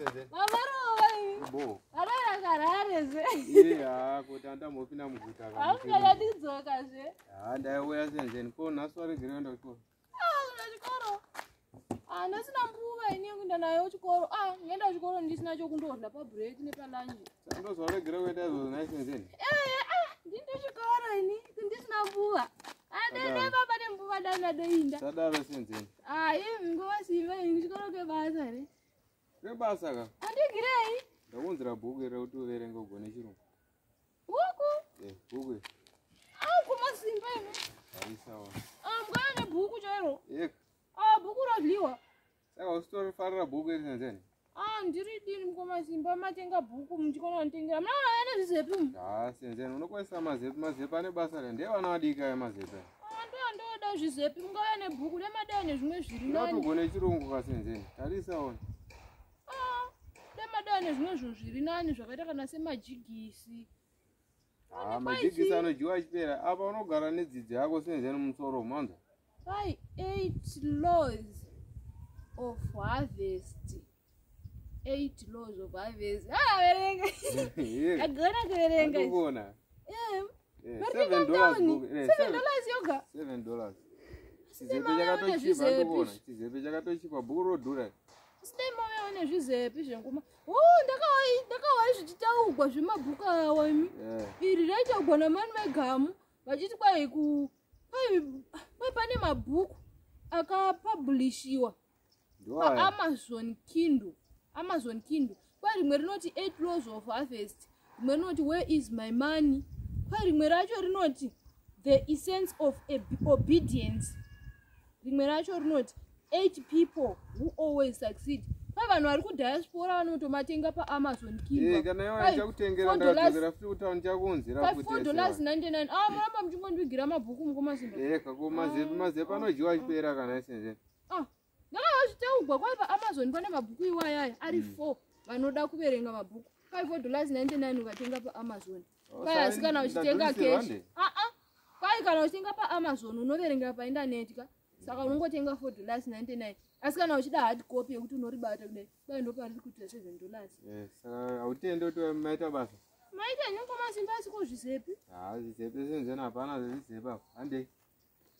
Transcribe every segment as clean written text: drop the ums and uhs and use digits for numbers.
Senzeni? Mamarova imi. Bo. Anoenda karare zve. Iye ha kuti andambopinda muguta ka. Haungada kudzoka zve. Ha ndaiuya Senzeni. Ko nhasi waregera kuenda kuchikoro? Ah, kuenda chikoro. Ah, ndasina mbuva ini yekuenda nayo chikoro. Ah, ngenda kuchikoro ndisina chokundodla pabreak nepalunch. Saka ndozvawaregera kuenda izvozvo nhai Senzeni? Eh, ah, ndindo chikoro ini ndisina mbuva. Ah, dai dai baba nembuva dai ndadoinda. Sadaro Senzeni. Ah, imi nguva simba ini chikoro kwebasa re. Kwebasa ka. Andigirei. Ndakuunzira bhuku iri rekuti uverenge ugone chirungu. Huku. Eh, bhuku iri. Ah, kumasimba imi. Tarisawo. Ah, mukana nebhuku chairo. Eh, Ah, bhuku rodliwa. saka usitorifarira bhuku iri Senzeni? Ah, ndiri dini mukoma Simba matenga bhuku muchikona kunditengera. Muna vana nezvizepi umu. Ha Senzeni unokwanisa mazepi mazepi ane basa re. Ndevana vadiki aya mazepi. aya. Ah, ndo ndoda zvizepi mungauya nebhuku nemadai nezvimwe zviri Unoti nani. ugone chirungu ka Senzeni. Tarisawo. Ah, nemadai nezvimwe zvinhu zviri nani zvakaita kana semajigisi. Ah, majigisi anodyiwa achipera. Apa unogara nedzidzo yako Senzeni mumusoro manzwa. Kwai 8 laws of harvest. 8 laws of harvest. Ah, verenga. Eh, Agona kuverenga. izvi. andikuona. Eh, Eh, Matenga $7 mtauni. bhuku. Eh, $7 yoga. $7. Sidai Chizepe mauya chakatochipa nezvizepi. andikuona. Chizepe chakatochipa bhuku rodhura. Sidai mauya nezvizepi zvengoma. Oh, ndakawai ndakawai zvichitaugwa zvemabhuku awa imi. Eh, Iri raitaugwa namani vegamu vachiti kwai ku kwai kwai pane mabhuku akapublishiwa ndoaya. paAmazon Kindle. Amazon Kindle. Kwai rimwe rinoti 8 laws of harvest, rimwe rinoti where is my money. Kwai rimwe racho rinoti the essence of obedience. Rimwe racho rinoti 8 people who always succeed. Kwai vanhu vari kudiaspora vanotomatenga paAmazon Kindle. Eh, kana iwe Kwai ndichakutengera $4 ndakadzokera futi kutauni ndichakuunzira Kwai futi. $4.99. Ah, muramba muchingondivigira mabhuku mukoma Simba. Eh, kako mazepi mazepi anodyiwa achipera kana Senzeni. Ah, ndakazvitaugwa kwai paAmazon pane mabhuku iwayaya ari 4 vanoda kuverenga mabhuku. Kwai $4.99 ukatenga paAmazon. Oh, Kwai asi kana uchitenga ndadhurisirwa cash. nde? Ah ah. Kwai kana uchitenga paAmazon unoverengera paindaneti ka. Saka unongotenga $4.99. Asi kana uchida hard copy yekuti unoribata kudai, kwai ndopariri kuita $7. Eh, saka hautende kuti maita basa. Maita nyongo masimba asi kozvizepi. Ah, zvizepe Senzeni hapana zvizepe apa. Handei.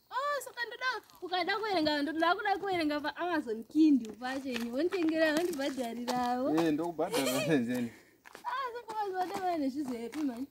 Ah, saka ndoda ukada kuverenga ndoda kuda kuverenga paAmazon Kindle pacho ini wonditengera wondibhadharirawo. Eh, ndokubhadhara Senzeni. Ah, saka mazuva adai vane nezvizepi mani.